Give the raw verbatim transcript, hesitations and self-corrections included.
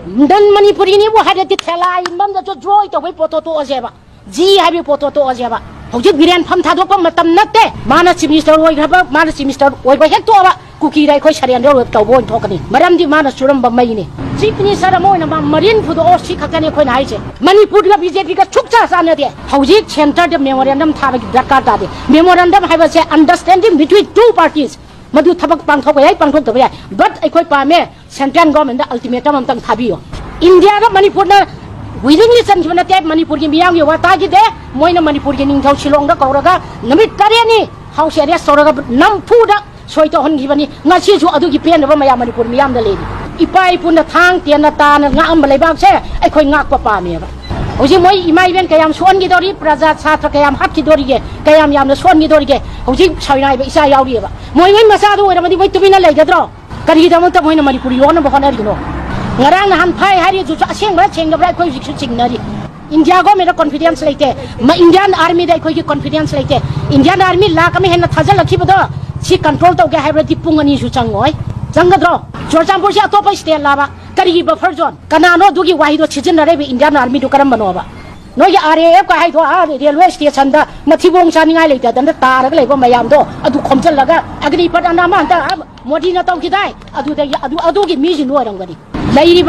ꯅꯟ ꯃꯅꯤꯄꯨꯔꯤꯅꯤꯕꯨ ꯍꯥꯏꯔꯗꯤ ꯊꯦꯂꯥ ꯏꯟꯕ ꯑꯃꯗꯁꯨ ꯖꯣꯏ ꯇꯧꯕꯩ ꯄꯣꯠꯇꯣ ꯇꯣꯛꯑꯁꯦꯕ꯫ ꯖꯤ ꯍꯥꯏꯕꯒꯤ ꯄꯣꯠꯇꯣ ꯇꯣꯛꯑꯁꯦꯕ꯫ ꯍꯧꯖꯤꯛ ꯕꯤꯔꯦꯟ ꯐꯝ ꯊꯥꯗꯣꯛꯄ ꯃꯇꯝ ꯅꯠꯇꯦ꯫ ꯃꯥꯅ ꯆꯤꯐ ꯃꯤꯅꯤꯁꯇꯔ ꯑꯣꯏꯈ꯭ꯔꯕ, ꯃꯥꯅ ꯆꯤꯐ ꯃꯤꯅꯤꯁꯇꯔ ꯑꯣꯏꯕ ꯍꯦꯛ ꯇꯣꯛꯑꯕ ꯀꯨꯀꯤꯗ ꯑꯩꯈꯣꯏ ꯁꯔꯦꯟꯗꯔ ꯇꯧꯕ ꯑꯣꯏꯅ ꯊꯣꯛꯀꯅꯤ꯫ ꯃꯔꯝꯗꯤ ꯃꯥꯅ ꯆꯨꯔꯝꯕ ꯃꯩꯅꯤ꯫ ꯆꯤꯐ ꯃꯤꯅꯤꯁꯇꯔ ꯑꯃ ꯑꯣꯏꯅ ꯃꯥ ꯃꯔꯤꯟ ꯐꯨꯗꯣꯛꯑꯣ, ꯁꯤ ꯈꯛꯇꯅꯤ ꯑꯩꯈꯣꯏꯅ ꯍꯥꯏꯁꯦ꯫ ꯃꯅꯤꯄꯨꯔꯒ ꯕꯤ ꯖꯦ ꯄꯤꯒ ꯁꯨꯛꯆꯥ ꯆꯥꯟꯅꯗꯦ꯫ ꯍꯧꯖꯤꯛ ꯁꯦꯟꯇꯔꯗ ꯃꯦꯃꯣꯔꯦꯟꯗꯝ ꯊꯥꯕꯒꯤ ꯗꯔꯀꯥꯔ ꯇꯥꯗꯦ꯫ ꯃꯦꯃꯣꯔꯦꯟꯗꯝ ꯍꯥꯏꯕꯁꯦ understanding between two parties꯫ ꯃꯗꯨ ꯊꯕꯛ ꯄꯥꯡꯊꯣꯛꯄ ꯌꯥꯏ, ꯄꯥꯡꯊꯣꯛꯇꯕ ꯌꯥꯏ꯫ But ꯑꯩꯈꯣꯏ ꯄꯥꯝꯃꯦ, ꯁꯦꯟꯇ꯭ꯔꯦꯜ ꯒꯣꯔꯃꯦꯟꯗ ꯑꯜꯇꯤꯃꯦꯇꯝ ꯑꯝꯇꯪ ꯊꯥꯕꯤꯌꯣ꯫ ꯏꯟꯗꯤꯌꯥꯒ ꯃꯅꯤꯄꯨꯔꯅ willingly ꯆꯟꯈꯤꯕ ꯅꯠꯇꯦ, ꯃꯅꯤꯄꯨꯔꯒꯤ ꯃꯤꯌꯥꯝꯒꯤ ꯋꯥ ꯇꯥꯈꯤꯗꯦ꯫ ꯃꯣꯏꯅ ꯃꯅꯤꯄꯨꯔꯒꯤ ꯅꯤꯡꯊꯧ ꯁꯤꯂꯣꯡꯗ ꯀꯧꯔꯒ ꯅꯨꯃꯤꯠ ꯇꯔꯦꯠꯅꯤ house arrest ꯇꯧꯔꯒ ꯅꯝꯐꯨꯗ ꯁꯣꯏ ꯇꯧꯍꯟꯈꯤꯕꯅꯤ꯫ ꯉꯁꯤꯁꯨ ꯑꯗꯨꯒꯤ ꯄꯦꯟꯗꯕ ꯃꯌꯥꯝ ꯃꯅꯤꯄꯨꯔ ꯃꯤꯌꯥꯝꯗ ꯂꯩꯔꯤ꯫ ꯏꯄꯥ ꯏꯄꯨꯅ ꯊꯥꯡ ꯇꯦꯟꯅ ꯇꯥꯅ ꯉꯥꯛꯑꯝꯕ ꯂꯩꯕꯥꯛꯁꯦ ꯑꯩꯈꯣꯏ ꯉꯥꯛꯄ ꯄꯥꯝꯃꯦꯕ꯫ ꯍꯧꯖꯤꯛ ꯃꯣꯏ ꯏꯃꯥ ꯏꯕꯦꯟ ꯀꯌꯥꯝ ꯁꯣꯛꯍꯟꯈꯤꯗꯧꯔꯤ, ꯄ꯭ꯔꯖꯥ ꯁꯥꯇ꯭ꯔ ꯀꯌꯥꯝ ꯍꯥꯠꯈꯤꯗꯣꯔꯤꯒꯦ, ꯀꯌꯥꯝ ꯌꯥꯝꯅ ꯁꯣꯛꯍꯟꯈꯤꯗꯣꯔꯤꯒꯦ꯫ ꯍꯧꯖꯤꯛ ꯁꯣꯏꯅꯥꯏꯕ ꯏꯆꯥ ꯌꯥꯎꯔꯤꯑꯕ꯫ ꯃꯣꯏ ꯃꯣꯏ ꯃꯆꯥꯗꯣ ꯑꯣꯏꯔꯝꯃꯗꯤ ꯃꯣꯏ ꯇꯨꯃꯤꯟꯅ ꯂꯩꯒꯗ꯭ꯔꯣ? ꯀꯔꯤꯒꯤꯗꯃꯛꯇ ꯃꯣꯏꯅ ꯃꯅꯤꯄꯨꯔ ꯌꯣꯟꯅꯕ ꯍꯣꯠꯅꯔꯤꯅꯣ? ꯉꯔꯥꯡ ꯅꯍꯥꯟ ꯐꯥꯏ ꯍꯥꯏꯔꯤꯗꯨꯁꯨ ꯑꯁꯦꯡꯕ꯭ꯔꯥ ꯁꯦꯡꯗꯕ꯭ꯔꯥ ꯑꯩꯈꯣꯏ ꯍꯧꯖꯤꯛꯁꯨ ꯆꯤꯡꯅꯔꯤ꯫ ꯏꯟꯗꯤꯌꯥ ꯒꯣꯔꯃꯦꯟꯗ ꯀꯣꯟꯐꯤꯗꯦꯟꯁ ꯂꯩꯇꯦ꯫ ꯃ-, ꯏꯟꯗꯤꯌꯥꯟ ꯑꯥꯔꯃꯤꯗ ꯑꯩꯈꯣꯏꯒꯤ ꯀꯣꯟꯐꯤꯗꯦꯟꯁ ꯂꯩꯇꯦ꯫ ꯏꯟꯗꯤꯌꯥꯟ ꯑꯥꯔꯃꯤ ꯂꯥꯛ ꯑꯃ ꯍꯦꯟꯅ ꯊꯥꯖꯤꯜꯂꯛꯈꯤꯕꯗꯣ ꯁꯤ ꯀꯟꯇ꯭ꯔꯣꯜ ꯇꯧꯒꯦ ꯍꯥꯏꯕꯗꯤ ꯄꯨꯡ ꯑꯅꯤꯁꯨ ꯆꯪꯉꯣꯏ꯫ ꯆꯪꯒꯗ꯭ꯔꯣ? ꯆꯨꯔꯆꯥꯟꯄꯨꯔꯁꯤ ꯑꯇꯣꯞꯄ ꯁ꯭ꯇꯦꯠ ꯂꯥꯕ? ꯀꯔꯤꯒꯤ ꯕꯐꯔ ꯖꯣꯟ? ꯀꯅꯥꯅꯣ ꯑꯗꯨꯒꯤ ꯋꯥꯍꯩꯗꯣ ꯁꯤꯖꯤꯟꯅꯔꯛꯏꯕ ꯏꯟꯗꯤꯌꯥꯟ ꯑꯥꯔꯃꯤꯗꯨ ꯀꯔꯝꯕꯅꯣꯕ? ꯅꯣꯏꯒꯤ ꯑꯥꯔ ꯑꯦ ꯑꯦꯐ ꯀ ꯍꯥꯏꯗꯣ, ꯑꯥ, ꯔꯦꯜꯋꯦ ꯁ꯭ꯇꯦꯁꯟꯗ ꯃꯊꯤꯕꯣꯡ ꯆꯥꯅꯤꯡꯉꯥꯏ ꯂꯩꯇꯗꯅ ꯇꯥꯔꯒ ꯂꯩꯕ ꯃꯌꯥꯝꯗꯣ ꯑꯗꯨ ꯈꯣꯝꯖꯤꯜꯂꯒ ꯑꯒꯅꯤꯄꯠ ꯑꯅ ꯑꯃ ꯍꯟꯗꯛ, ꯑꯥ, ꯃꯣꯗꯤꯅ ꯇꯧꯈꯤꯗꯥꯏ? ꯑꯗꯨꯗꯒꯤ ꯑꯗꯨ, ꯑꯗꯨꯒꯤ ꯃꯤꯁꯤꯡꯗꯨ ꯑꯣꯏꯔꯝꯒꯅꯤ꯫ ꯂꯩꯔꯤꯕ